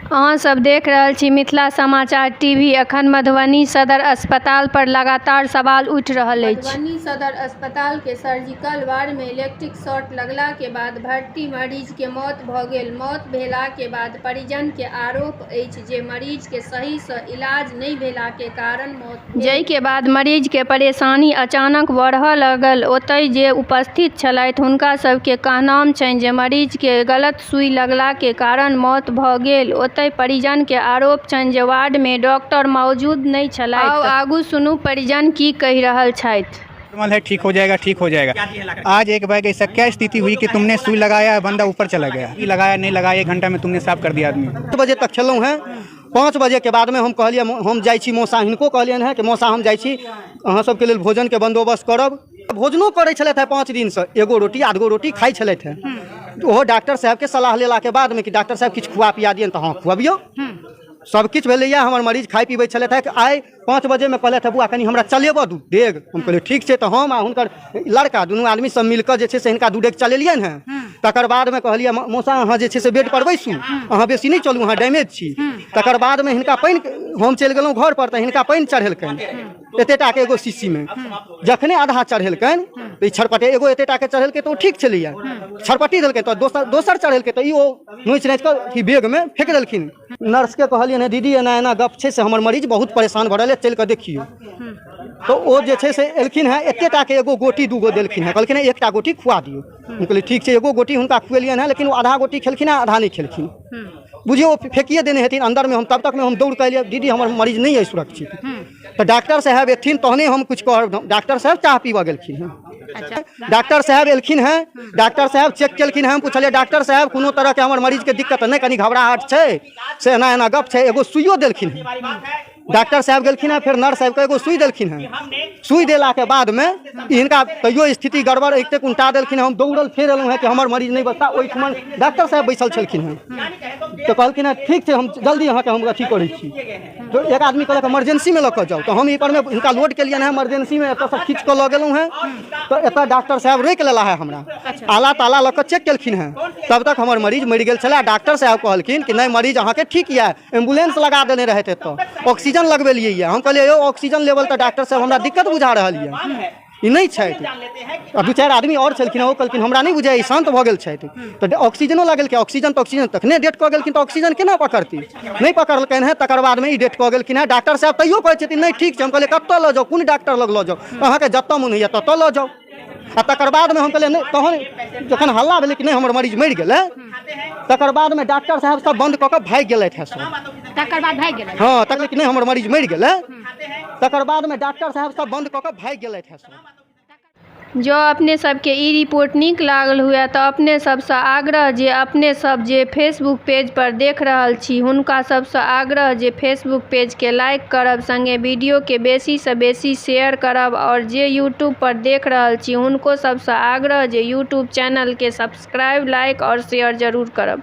अहाँ सब देख रहल छी मिथिला समाचार टीवी। अखन मधुबनी सदर अस्पताल पर लगातार सवाल उठि रहल अछि। मधुबनी सदर अस्पताल के सर्जिकल वार्ड में इलेक्ट्रिक शॉर्ट लगला के बाद भर्ती मरीज के मौत भ गेल। मौत भेला के बाद परिजन के आरोप अछि जे मरीज के सही सं इलाज नहि भेला के कारण मौत भेल। जाहि के बाद मरीज के परेशानी अचानक बढ़य लागल। ओतहि जे उपस्थित छलथि हुनका सब के कहनाम छनि जे मरीज के गलत सुई लगला के कारण मौत भ गेल। ओतहि परिजन के आरोप छनि जे वार्ड मे डॉक्टर मौजूद नहि छलथि। आउ आगू सुनू परिजन की कहि रहल छथि। नॉर्मल है, ठीक हो जाएगा, ठीक हो जाएगा। आज एक बैग ऐसा क्या स्थिति हुई कि तुमने सुई लगाया, बंदा ऊपर चला गया, सुई लगाया नहीं लगाया, 1 घंटा में तुमने साफ कर दिया आदमी। 5 बजे तक छलहुँ हेँ। 5 बजे के बादमे हम कहलियै हम जाइ छी मौसा, हिनको कहलियनि हेँ कि मौसा हम जाइ छी, अहाँ सबके लेल भोजनके बन्दोबस्त करब। भोजनो करै छलथि हेँ 5 दिनसँ, एगो रोटी आधगो रोटी खाइ छलथि हेँ। ओहो डॉक्टर साहेबके सलाह लेलाके बादमे कि डॉक्टर साहेब किछु खुआ पिया दियनि, तऽ हँ खुअबियौ। सब किछु भेलैए, हमर मरीज खाइ पिबै छलथि हेँ। आइ 5 बजेमे कहलथि हेँ बौआ कनि हमरा चलेबऽ 2 डेग। हम कहलियै ठीक छै। तऽ हम आ हुनकर लड़का दुनू आदमी सब मिलकऽ जे छै से हिनका 2 डेग चलेलियनि हेँ। तकर बादमे कहलियै मौसा अहाँ जे छै से बेड पर बैसू, अहाँ बेसी नहि चलू, अहाँ डैमेज छी। तकर बादमे हिनका पानि, हम चलि गेलहुँ घर पर, तऽ हिनका पानि चढ़ेलकनि एते टाके एगो शीशीमे। जखने आधा चढ़ेलकनि तऽ ई छरपटे एगो एते टाके चढ़ेलकै तऽ ओ ठीक छलैया, छरपटी देलकै तऽ दोसर चढ़ेलकै तऽ ई ओ नोचि नाचि कऽ अथी बेगमे फेक देलखिन। नर्सके कहलियनि हँ दीदी एना एना गप छै, से हमर मरीज बहुत परेशान भऽ रहल है, चलि कऽ देखियौ। तऽ ओ जे छै से एलखिन हँ, एते टाके एगो गोटी 2 गो देलखिन हँ, कहलखिन हँ एकटा गोटी खुआ दियौ। हम कहलियै ठीक छै, एगो गोटी हुनका खुएलियनि हँ, लेकिन ओ आधा गोटी खेलखिन हँ, आधा नहि खेलखिन। बुझियौ ओ फेकिए देने हेथिन अन्दरमे। हम तब तकमे हम दौड़ कऽ एलियै, दीदी हमर मरीज नहि अइ सुरक्षित। तऽ डॉक्टर साहेब एथिन तहने हम किछु कहब। डॉक्टर साहेब चाह पीबऽ गेलखिन हँ। डॉक्टर साहेब एलखिन हँ, डॉक्टर साहेब चेक केलखिन हँ। हम पुछलियै डॉक्टर साहेब कोनो तरहके हमर मरीजके दिक्कत नहि, कनि घबराहट छै, से एना एना गप छै। एगो सुइयो देलखिन हँ। डॉक्टर साहेब गेलखिन हँ, फेर नर्स आबिकऽ एगो सुइ देलखिन हँ। सुइ देलाके बादमे हिनका तैयो स्थिति गड़बड़ एतेक उनटा देलखिन। हम दौड़ल फेर एलहुँ हँ कि हमर मरीज नहि बचता। ओहिठमन डॉक्टर साहेब बैसल छलखिन हँ, तऽ कहलखिन हँ ठीक छै, हम जल्दी अहाँके हम अथी करै छी। तऽ एक आदमी कहलक इमरजेंसीमे लऽ कऽ जाउ, तऽ हम ई परमे हिनका लोड केलियनि हँ इमरजेंसीमे, एतऽसँ खींच कऽ लऽ गेलहुँ हँ। तऽ एतऽ डॉक्टर साहेब रोकि लेला है हमरा, आला ताला लऽ कऽ चेक केलखिन हँ। तब तक हमर मरीज मरि गेल छलै। डॉक्टर साहेब कहलखिन कि नहि मरीज अहाँके ठीक यऽ, एम्बुलेंस लगा देने रहथि, एतऽ ऑक्सीजन लगबेलियै यऽ। हम कहलियै यौ ऑक्सीजन लेवल तऽ डॉक्टर साहेब हमरा दिक्कत बुझा रहल यऽ, ई नहि छथि। आ 2-4 आदमी आओर छलखिन, ओ कहलखिन हमरा नहि बुझाइ, ई शान्त भऽ गेल छथि। तऽ ऑक्सीजनो लगेलकै, ऑक्सीजन तऽ ऑक्सीजन तखने डेट कऽ गेलखिन, तऽ ऑक्सीजन केना पकड़ती? नहि पकड़लकनि हेँ। तकर बादमे ई डेट कऽ गेलखिन हेँ। डॉक्टर साहेब तैयो कहै छथिन नहि ठीक छै। हम कहलियै कतऽ लऽ जाउ, कोन डॉक्टर लग लऽ जाउ? अहाँके जतऽ मोन होइए ततऽ लऽ जाउ। आ तकर बादमे हम कहलियै नहि, तहन जखन हल्ला भेलै कि नहि हमर मरीज मरि गेलै, तकर बादमे डॉक्टर साहेब सब बन्द कऽ कऽ भागि गेलथि हेँ सब। तकर बाद भागि गेलथि? हँ, तकर कि नहि हमर मरीज मरि गेलै, तकर बादमे डॉक्टर साहेब सब बन्द कऽ कऽ भागि गेलथि हेँ सब। जँ अपने सबके ई रिपोर्ट नीक लागल हुए तऽ अपने सबसँ आग्रह जे अपने सब जे फेसबुक पेज पर देख रहल छी हुनका सबसँ आग्रह जे फेसबुक पेजके लाइक करब, संगे वीडियोके बेसीसँ बेसी शेयर करब आओर जे यूट्यूब पर देख रहल छी हुनको सबसँ आग्रह जे यूट्यूब चैनलके सब्सक्राइब, लाइक आओर शेयर जरूर करब।